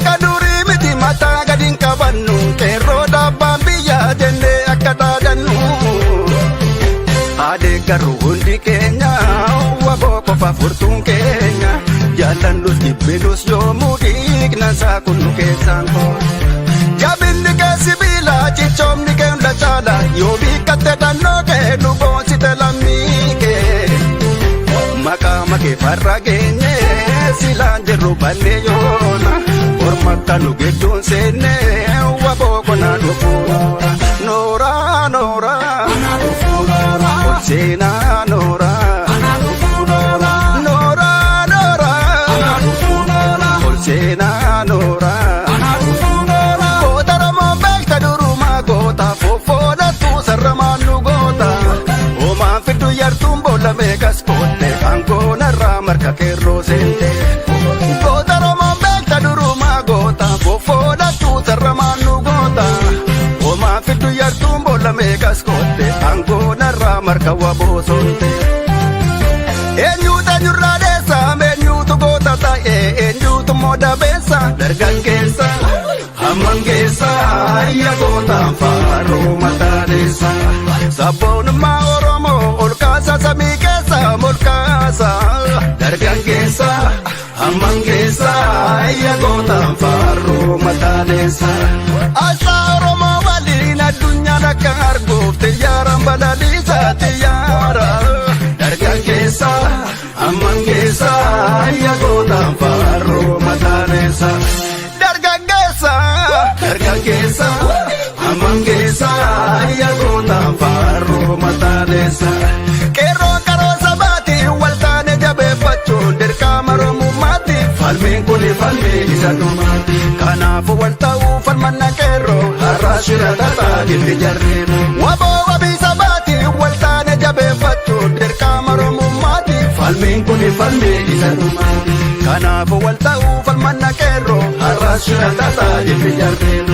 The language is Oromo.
Akka durii miti mataa gadi hin qabannu, qeerroo dhaabbaan biyyaa jennee akka dhaadannu. Adeeggarru hundi keenya, waboo qofa furtuun keenya. Jaallannus jibbinus yoomuu dhiigna isaa kun nu keessaan koo. Jabinni kee sibiila, cichoomni kee hunda caala, yoo biikkatte dannoo kee nu boonsite lammii kee. Maqaa makee farra geenye silaan jirru bannee yoona. Orma akka nu gidduun seenne waboo konaa dhufuu noora. Noora noora. Ol seenaa noora. Noora noora. Ol seenaa noora. Goota Oromoon beekta durumaa goota foffoodhattu sarramaan nu goota. Homaan fiddu yartuun boolla meeqas kootte aangoonarraa marka qeerroo seente. Goota Oromoon beekta durumaa goota foffoodhattu sarramaan nu goota. Homaan fiddu yartuun boolla meeqas kootte aangoonarraa marka waboo soonte. Eenyuutu eenyurraa dheessa, eenyuutu goota ta'e, eenyuutu immoo dabeessa? Dargaggeessa hamman geessa, hayya gootaan faaruu mataadeessa. Sabboonummaa Oromoo ol kaasa, samii keessa ol kaasa. Dargaggeessa hamman geessa, hayya gootaan faaruu mataadeessa. Asxaa Oromoo waliin addunyaan akka arguuf xiyyaaraan balaliisa xiyyaara. Dargaggeessa hamman geessa, hayya gootaan faaruu mataadeessa. Dargaggeessa, dargaggeessa hamman geessa, hayya gootaan faaruu mataadeessa. Qeerroo qaroo sabaati waltaane jabeeffachuun dirqama Oromummaati. Falmiin kun falmii isa dhumaati. Kanaafuu wal ta'uu falmanna qeerroo har'a shira tataa jirti jarreen. Waboo wabii sabaati waltaane jabeeffachuun dirqama Oromummaati. Falmiin kun falmii isa dhumaati. Kanaafuu wal ta'uu falmanna qeerroo har'a shira tataa jirti jarreen.